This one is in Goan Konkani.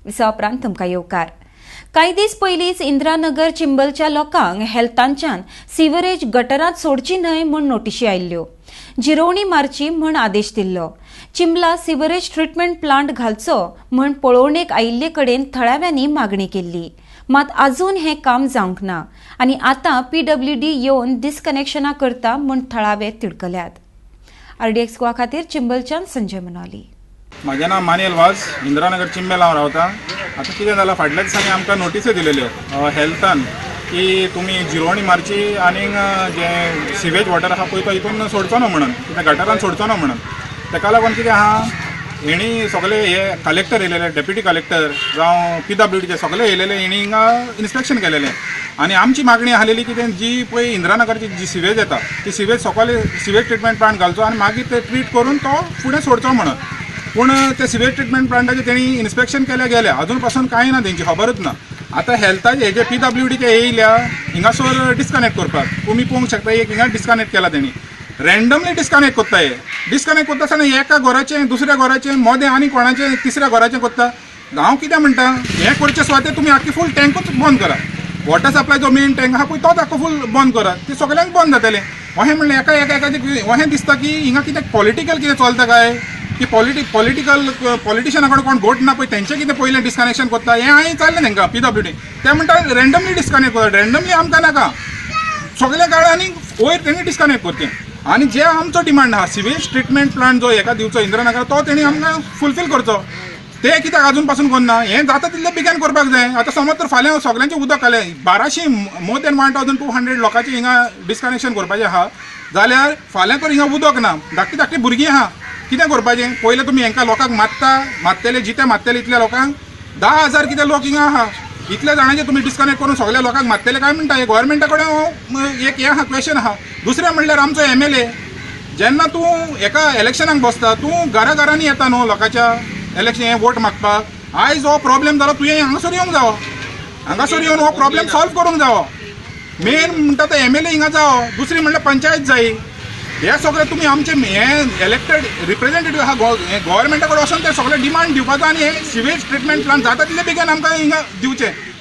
विसवा उपरांत तुमकां येवकार. कांय दीस पयलींच इंदिरानगर चिंबलच्या लोकांक हेल्थांच्यान सिवरेज गटरांत सोडची न्हय म्हूण नोटिशी आयिल्ल्यो. जिरोवणी मारची म्हूण आदेश दिल्लो. चिंबला सिवरेज ट्रिटमेंट प्लांट घालचो म्हूण पळोवणेक आयिल्ले कडेन थळाव्यांनी मागणी केल्ली. मात अजून हें काम जावंक ना आनी आतां पीडब्ल्यूडी येवन डिस्कनेक्शनां करता म्हूण थळावे तिडकल्यात. आरडीएक्स गोवा खातीर चिंबलच्यान संजय मनाली. म्हाजें नांव मानेल वाज, इंदिरानगर चिंबेल हांव रावता. आतां कितें जालां, फाटल्या दिसांनी आमकां नोटिसी दिलेल्यो हेल्थान की तुमी जिरोवणी मारची आनीक जें सिवेज वॉटर आहा पळय तो हितून सोडचो ना म्हणून, कित्याक गटारान सोडचो ना म्हणून. तेका लागून कितें आहा, हेणी सगळे हे कलेक्टर येयलेले, डेप्युटी कलेक्टर जावं पीडब्ल्यूडीचे सगळे येयलेले, हेणी हिंगा इन्स्पेक्शन केलेलें. आनी आमची मागणी आसलेली कितें, जी पळय इंदिरानगरची जी सिवेज येता ती सिवेज सगळे सिवेज ट्रिटमेंट प्लांट घालचो आनी मागीर ते ट्रीट करून तो फुडें सोडचो म्हणून. पूण ते सिवेज ट्रिटमेंट प्लांटाचें तेणी इन्स्पेक्शन केल्या गेल्या, अजून पासून कांय ना, तेंची खबरूच ना. आतां हेल्थाचे हेजे पीडब्ल्यूडीचे येयल्या हिंगासर डिस्कनेक्ट करपाक, तुमी पळोवंक शकता एक हिंगा डिस्कनेक्ट केला तेणी, रँडमली डिस्कनेक्ट करता. हे डिस्कनेक्ट करता आसतना एका घराचें, दुसऱ्या घराचें, मोदें आनी कोणाचें तिसऱ्या घराचें करता. हांव कितें म्हणटा, हें करचे सुवातेर तुमी आख्खी फूल टँकूच बंद करा. वॉटर सप्लाय जो मेन टँक आहा पळय तोच आख्खो फूल बंद करा, ते सगळ्यांक बंद जातलें. अशें म्हणलें एका एका एकाचें अशें दिसता की हिंगा कितें पॉलिटिकल कितें चलता काय, की पॉलिटिकल पॉलिटिशना कडेन कोण घोट ना पळय तेंचें कितें पयलें डिस्कनेक्शन करता. हें हांवें विचारलें तांकां पीडब्ल्यूडी, ते म्हणटा रँडमली डिस्कनेक्ट करता. रँडमली आमकां नाका, सगळे काळ आनी वयर तेणी डिस्कनेक्ट करचें. आनी जे आमचो डिमांड आहा, सिवेज ट्रिटमेंट प्लांट जो हेका दिवचो इंदिरानगर, तो तेणी आमकां फुलफील करचो. ते कित्याक अजून पासून करना, हें जाता तितलें बेगीन करपाक जाय. आतां समज तर फाल्यां सगळ्यांचें उदक घालें, 1200, मोर दॅन 1200 लोकांचें हिंगा डिस्कनेक्शन करपाचें आहा जाल्यार फाल्यां तर हिंगा उदक ना, धाकटी धाकटी भुरगीं आहा, कितें करपाचें? पयलें तुमी हेंकां लोकांक मारता, मारतले, जिते मारतले इतल्या लोकांक. 10,000 कितें लोक हिंगा आहा, इतल्या जाणांचे तुमी डिस्कनेक्ट करून सगळ्या लोकांक मारतले काय म्हणटा. हे गोवोरमेंटा कडेन एक हें आहा, क्वेश्चन आहा. दुसरें म्हणल्यार आमचो एमएलए जेन्ना तूं एका इलेक्शनाक बसता, तूं घरा घरांनी येता न्हू लोकांच्या इलेक्शन हें वोट मागपाक. आयज हो प्रॉब्लेम जालो, तुवें हांगासर येवंक जावो, हांगासर येवन हो प्रॉब्लेम सॉल्व करूंक जावो. मेन म्हणटा तो एमएलए हिंगा जावो, दुसरी म्हणल्यार पंचायत जाय. हे सगळे तुमी आमचे हे इलेक्टेड रिप्रेझेंटेटिव्ह आहा, गोवोरमेंटा कडेन वचोन ते सगळे डिमांड दिवपाचो आनी हे सिवेज ट्रिटमेंट प्लांट जाता तितले बेगीन आमकां हिंगा दिवचें.